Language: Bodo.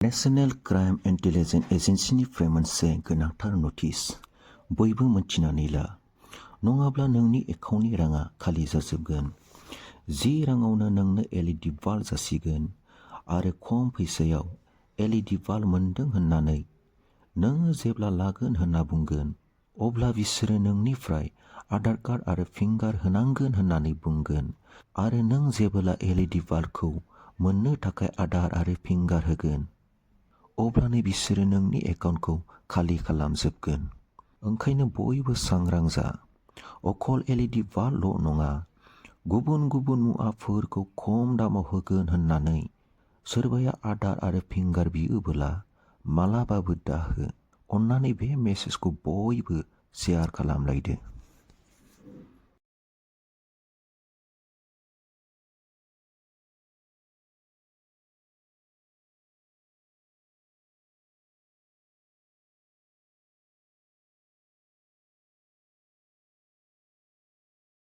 नेशनेल क्राइम इन्टेलिजेन्स एजेन्सिनिफ्राय मोनसे गोनांथार नटिस बयबो मिन्थिनानै ला, नङाब्ला नोंनि एकाउन्टनि राङा खालि जाजोबगोन। जि राङावनो नोंनो एलईडी बाल्ब जासिगोन आरो खम फैसायाव एलईडी बाल्ब मोनदों होननानै नोङो जेब्ला लागोन होनना बुंगोन, अब्ला बिसोरो नोंनिफ्राय आधार कार्ड आरो फिंगार होनांगोन होननानै बुंगोन आरो नों जेब्ला एलईडी बाल्बखौ मोननो थाखाय आधार आरो फिंगार होगोन, अब्लानो बिसोरो नोंनि एकाउन्टखौ खालि खालामजोबगोन। ओंखायनो बयबो सांग्रां जा। अखल एलईडी बाल्बल' नङा, गुबुन गुबुन मुवाफोरखौ खम दामाव होगोन होननानै सोरबाया आधार आरो फिंगार बियोबोला मालाबाबो दाहो। अन्नानै बे मेसेजखौ बयबो शेयार खालामलायदो।